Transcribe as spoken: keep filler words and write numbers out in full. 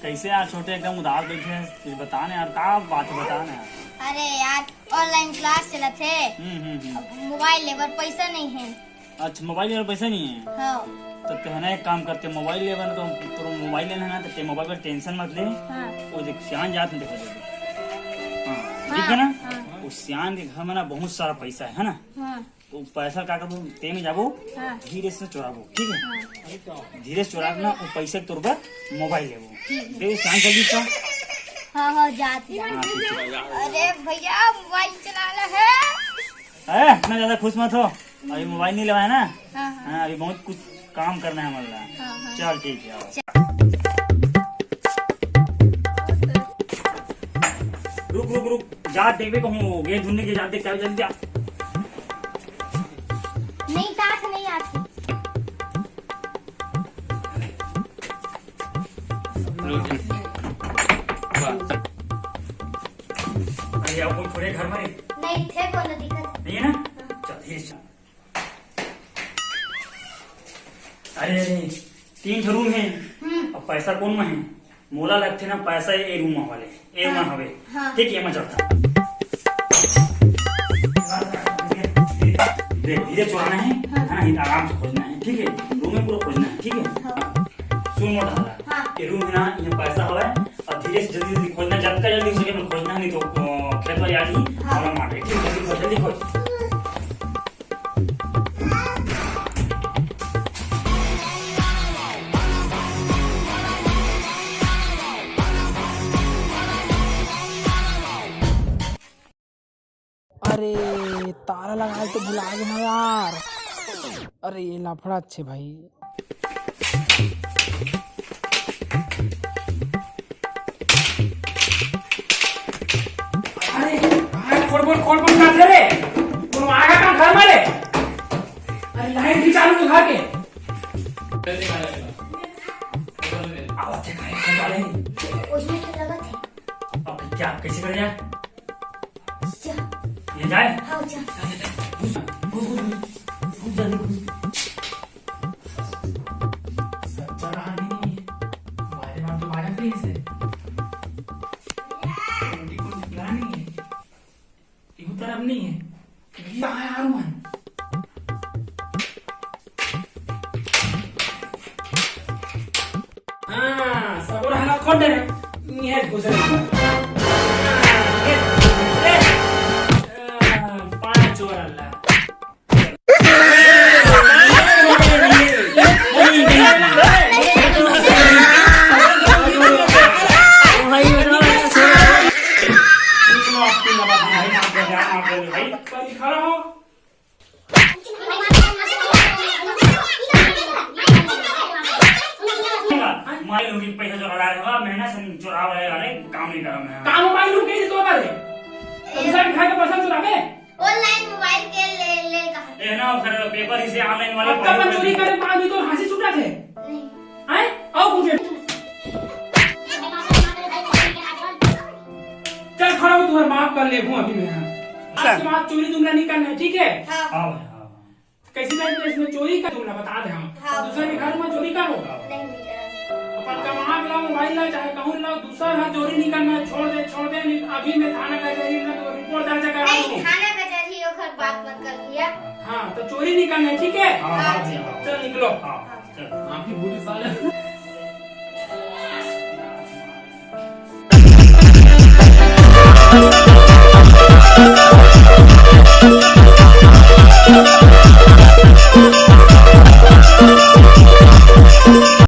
कैसे यार छोटे, एकदम उदास बैठे हैं, कुछ बता ना यार, का बात है, बता ना यार। अरे यार, online class चलत हे। हम्म, हम्म, हम्म। अब मोबाइल ले बर पैसा नहीं है। अच्छा, मोबाइल ले बर पैसा नहीं है? हाँ। तो तहना एक काम करते, मोबाइल ले बर तो तोर मोबाइल लेना है ना, तो ते मोबाइल पर टेंशन मत ले। हाँ। वो देख, सियान जात में देखो, देखो। हाँ, हाँ, ठीक है ना? हाँ। वो सियान के घर में ना बहुत सारा पैसा है, है ना? हाँ। तो पैसा का करबो, ते में जाबो, हाँ। धीरे से चोराबो, ठीक है? हाँ। धीरे से चोरा के ना, वो पैसा के तोर बर मोबाइल लेबो। ठीक है। दे, शांत कर दी इसका। हाँ, हाँ, जात, जात। हाँ, ठीक है। अरे भैया, मोबाइल चलाना है। ए, इतना ज्यादा खुश मत हो, अभी मोबाइल नहीं लेवाया ना। हाँ, हाँ। हाँ, अभी बहुत कुछ काम करना है हमारा। हाँ, हाँ। चल, ठीक है, आओ। चल। रुक, रुक, रुक, जा, देखबे कहूँ, ये धुन के जा, देख, क्या जल्दी आ। नहीं, टाट नहीं आती। अरे, आओ, कोई थोड़े घर में नहीं। नहीं, थे कोनो दिक्कत। नहीं है ना? हाँ। चल, धीरे से चल। अरे, अरे, तीन ठो रूम है। हम्म। अब पैसा कोन में है? मोला लगथे ना, पैसा ए रूम में वाले, ए में हाँ। हवे। हाँ। ठीक है, मैं चलता। देख, धीरे चोराना है, हाँ। है ना, आराम से खोजना है, ठीक है? रूम में पूरा खोजना है, ठीक है? हाँ। सुन मोटा वाला, हाँ। ये रूम है ना, ये पैसा हवे, और धीरे से जल्दी जल्दी खोजना, जब तक जल्दी हो सके, मैं खोजना, नहीं तो, अ, खेत वाली आ जाएगी, हाँ। और मार देगी। ठीक है, जल्दी खोज, जल्दी खोज। अरे, ताला लगाए तो भुला गे हंव यार। अरे, ये लफड़ा अच्छे भाई। अरे, अरे, खोल बोल, खोल बोल, का रे? कोनो आगे का घर में रे? अरे, लाइट भी चालू है घर के। आवत है, काहे घर वाले? उसमें तो लगत है। अब क्या, कैसे कर जाए? जा। ये जाए? हाँ, जा। घुस, घुस, घुस, घुस, घुस, जल्दी घुस। सच्चा कहानी नहीं है। हमारे वहाँ तो मारा भी इसे। कोई निकला नहीं है। ये उधर अब नहीं है। ये आया यार मन। हाँ, सबोरा हला खोल दे रे। ये घुसे। हाँ, ये, ये, आ, पाँच और हला। भाई, खड़ा हो। माई लोग पैसा चोरा रहे हो, मेहनत से चोरा रहे हो, अरे काम नहीं करा मैं। काम माई लोग के तो बात है। पैसा खा के पैसा चुरावे। Online मोबाइल के ले, ले कहा। ए ना, फिर पेपर इसे online वाले अब तक मैं चोरी करे, पाँच भी तो हंसी छूटा थे। नहीं। आए? आओ पूछे। चल खड़ा हो, तुम्हारा माफ कर ले हूँ अभी मैं। आज के बाद चोरी तुमने नहीं करना है, ठीक है? हाँ। हाँ भाई, हाँ। कैसी टाइप का इसमें चोरी का तुमने बता दे हम। हाँ। दूसरे के घर में चोरी का होगा? नहीं, नहीं करा। अपन कमा के लाओ, मोबाइल लाओ, चाहे कहूँ लाओ, दूसरा घर चोरी नहीं करना है, छोड़ दे, छोड़ दे, नहीं, अभी मैं थाना कचहरी में तो रिपोर्ट दर्ज करा नहीं, दूँ। थाना कचहरी ओकर बात मत कर भैया। हाँ, तो चोरी नहीं करना है, ठीक है? हाँ, हाँ, हाँ, ठीक है। चल निकलो। हाँ, चल। आपकी बूढ़ी साले।